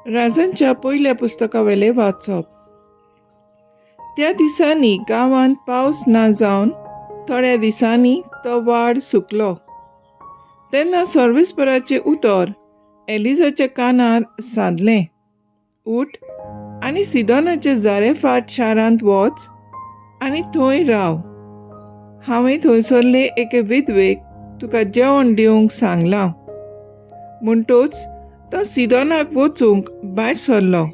राजांच्या पयल्या पुस्तकावेलें वाचप. त्या दिसांनी गांवांत पावस ना जावन थोड्या दिसांनी तो वाड सुकलो. तेन्ना सर्वेस्पराचें उतर एलिजाच्या कानार सादलें, उठ आनी सिदोनाच्या जारेफाट शारांत वच आनी थंय राव. हांवें थंयसरले एके विधवेक तुका जेवण दिवंक सांगलां. म्हणटच तो सिदोनाक वचूंक भायर सरलो.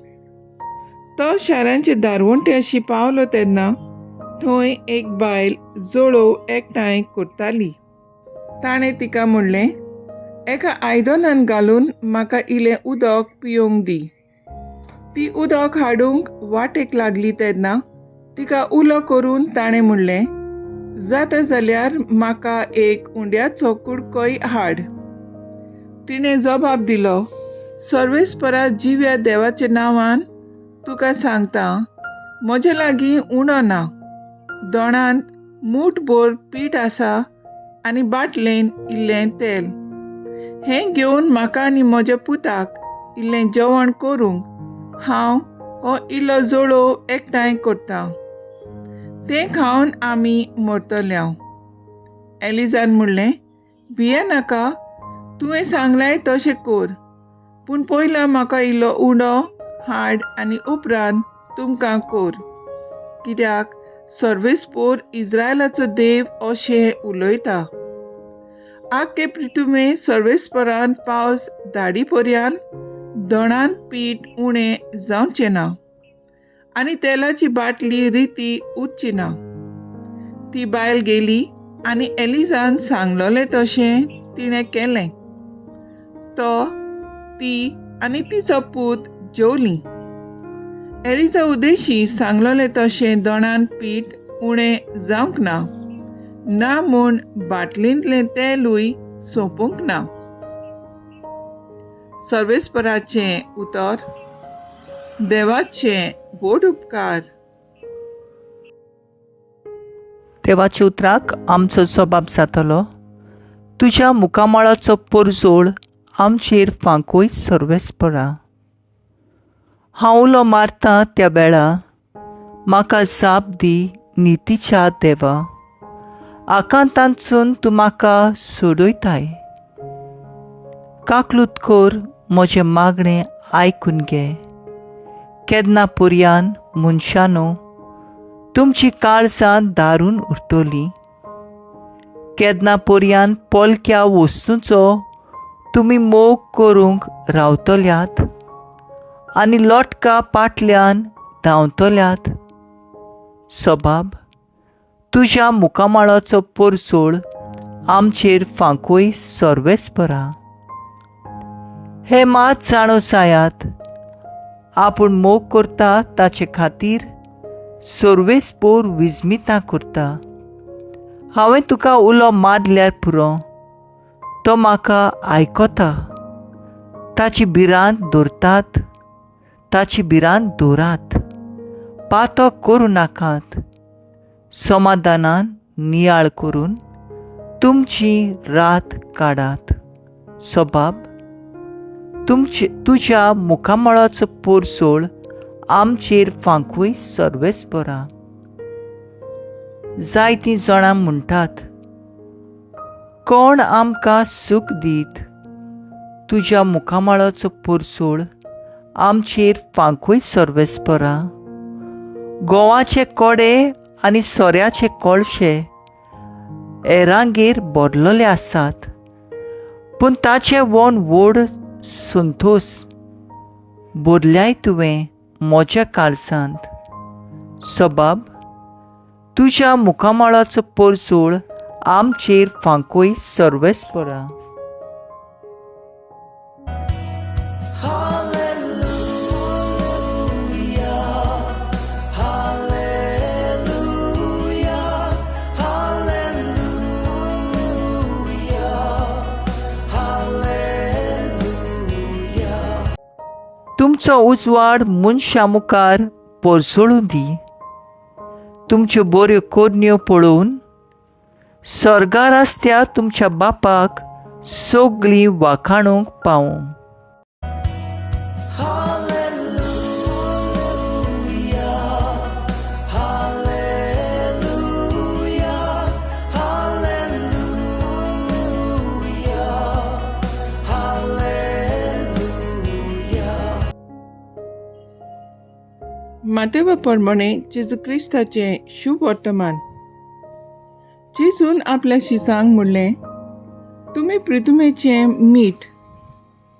तो शारांचे दारवंट्याशी पावलो तेन्ना थंय एक बायल जळोव एकठांय करताली. ताणें तिका म्हणलें, एका आयदनान घालून म्हाका इल्लें उदक पियोवंक दी. ती उदक हाडूंक वाटेक लागली तेन्ना तिका उलो करून ताणें म्हणलें, जाता जाल्यार म्हाका एक उंड्याचो कुडकोय हाड. तिणें जबाब दिलो, सर्वेस्परा जिव्या देवाच्या नांवान तुका सांगता, म्हजे लागीं उणो ना. दोणांत मूठभर पीठ आसा आनी बाटलेन इल्लें तेल. हें घेवन म्हाका आनी म्हज्या पुताक इल्लें जेवण करूंक हांव हो इल्लो जळोव एकठांय करता. तें खावन आमी मरतले. एलिजान म्हणलें, भिये नाका, तुवें सांगलाय तशें कर, पूण पयलो म्हाका इल्लो उंडो हाड आनी उपरांत तुमकां कर. कित्याक सर्वेस्पोर इस्रायलाचो देव अशें उलयता, आख्खे पृथ्वीर सर्वेस्परान पावस धाडी पर्यान दोणांत पीठ उणें जावचें ना आनी तेलाची बाटली रिती उरची ना. ती बायल गेली आनी एलिजान सांगलोलें तशें तिणें केलें. तो, ती आनी तिचो पूत जेवलीं. एलिजा उदेशी सांगलोलें तशें दोणान पीठ उणें जावंक ना, ना म्हूण बाटलेंतलें तेलूय सोंपूंक ना. सर्वेस्पराचें उतर. देवाचे व्हड उपकार. देवाच्या उतराक आमचो जबाब जातलो, तुज्या मुखामळाचो परजोळ आमचेर फांकय सर्वेस्परा. हांव उलो मारता त्या वेळा म्हाका जाप दी नितीच्या देवा. आकांतांतसून तूं म्हाका सोडयताय. काकलूत कर, म्हजें मागणें आयकून घे. केन्ना पुरयान मनशानो तुमची काळजां दारून उरतलीं? केन्ना पर्यान पोलक्या वस्तूंचो तुमी मोग करूंक रावतल्यात आनी लोटका पाटल्यान धांवतल्यात? सबाब, तुज्या मुखामळाचो परजोळ आमचेर फांकय सर्वेस्परा. हे मात जाणो जायात, आपूण मोग करता ताचे खातीर सर्वेस्पोर विजमितां करता. हांवें तुका उलो मारल्यार पुरो, तो म्हाका आयकता. ताची भिरांत दवरतात, ताची भिरांत दवरात, पातो करूं नाकात. समाधानान नियाळ करून तुमची रात काडात. सबाब, तुमचे तुज्या मुखामळाचो पोरसोळ आमचेर फांकूय सर्वेस्परा. जायतीं जाणां म्हणटात, कोण आमकां सूख दीत? तुज्या मुखामळाचो पोरसोळ आमचेर फांकूय सर्वेस्परा. गोवाचे कोडे आनी सोऱ्याचे कोळशे हेरांगेर भरलेले आसात, पूण ताचे वोन व्हड संतोस भरल्याय तुवें म्हज्या काळजांत. सबाब, तुज्या मुखामळाचो परजोळ आमचेर फांकय सर्वेस्परा. तुमचो उजवाड मनशां मुखार परजळूं दी. तुमच्यो बऱ्यो करण्यो पळोवन सर्गार आसत्या तुमच्या बापाक सगळीं वाखाणूंक पावूं. Hallelujah. मातेवा प्रमाणे जेजू क्रिस्ताचें शुभ वर्तमान. जेजून आपल्या शिसांक म्हणलें, तुमी प्रितुमेचें मीठ,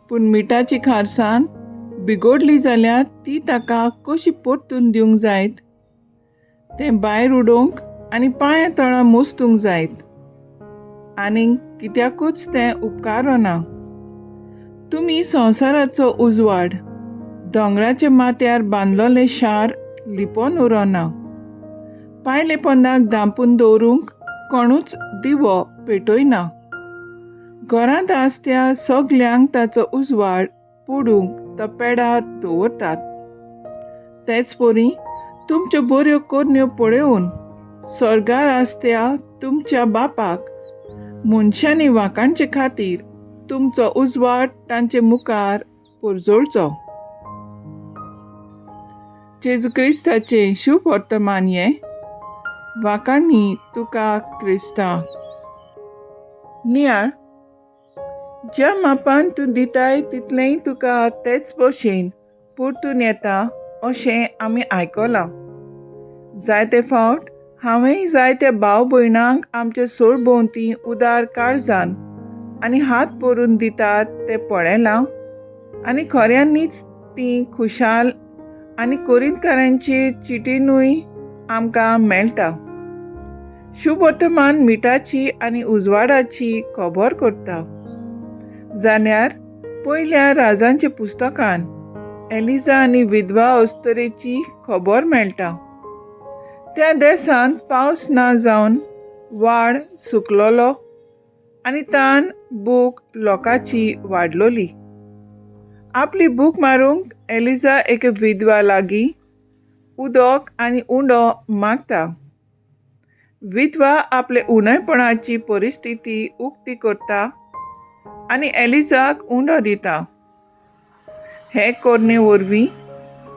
पूण मिठाची खारसाण बिगोडली जाल्यार ती ताका कशी परतून दिवंक जायत? तें भायर उडोवंक आनी पांया तळा मोस्तूंक जायत, आनीक कित्याकूच तें उपकारना. तुमी संवसाराचो उजवाड. दोंगराच्या माथ्यार बांदलोलें शार लिपोन उरोना. पायले पोंदाक धांपून दवरूंक कोणूच दिवो पेटयना. घरांत आसत्या सगल्यांक ताचो उजवाड पडूंक तो पेडार दवरतात. तेच परी तुमच्यो बऱ्यो करण्यो पळोवन स्वर्गार आसत्या तुमच्या बापाक मनशांनी वाखाणचे खातीर तुमचो उजवाड तांचे मुखार पुरजोळचो. जेजू क्रिस्ताचें शुभ वर्तमान हें. वाखाणी तुका क्रिस्ता. नियाळ. ज्या मापान तूं दिताय तितलेंय तुका तेच भशेन परतून येता अशें आमी आयकलां. जायते फावट हांवेंय जायत्या भाव भयणांक आमचे सरभोंवती उदार काळजान आनी हात भरून दितात तें पळयलां आनी खऱ्यांनीच तीं खुशाल आनी कोरिंतकारांची चिटीनूय आमकां मेळटा. शुभवर्तमान मिठाची आनी उजवाडाची खबर करता, जाल्यार पयल्या राजांच्या पुस्तकान एलिजा आनी विधवा अस्तरेची खबर मेळटा. त्या देसांत पावस ना जावन वाड सुकलोलो आनी तान भूक लोकांची वाडलोली. आपली भूक मारूंक एलिजा एके विधवा लागीं उदक आनी उंडो मागता. विधवा आपले उणेपणाची परिस्थिती उक्ती करता आनी एलिजाक उंडो दिता. हे करणे वरवीं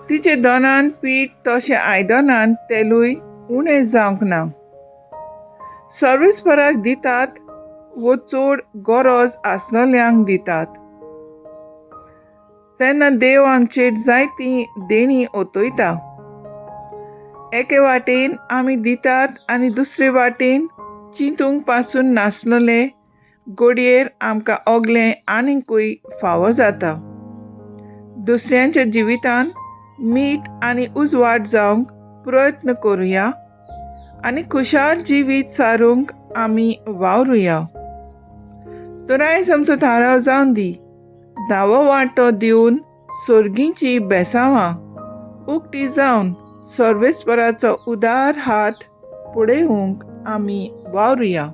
तिचे दोनान पीठ तशें आयदनान तेलूय उणें जावंक ना. सर्विसपराक दितात वो चड गरज आसलेल्यांक दितात तेन्ना देव आमचेर जायतीं देणीं ओतयता. एके वाटेन आमी दितात आनी दुसरे वाटेन चिंतूंक पासून नासलेले गोडयेर आमकां ओगलें आनीकूय फावो जाता. दुसऱ्यांच्या जिवितान मीठ आनी उजवाड जावंक प्रयत्न करुया आनी खुशाल जिवीत सारूंक आमी वावरुया. तर आयज आमचो थाराव जावन दी, धावो वांटो दिवन सोर्गींची बेसांवां उक्ती जावन सर्वेस्पराचो उदार हात पळोवंक आमी वावरुया.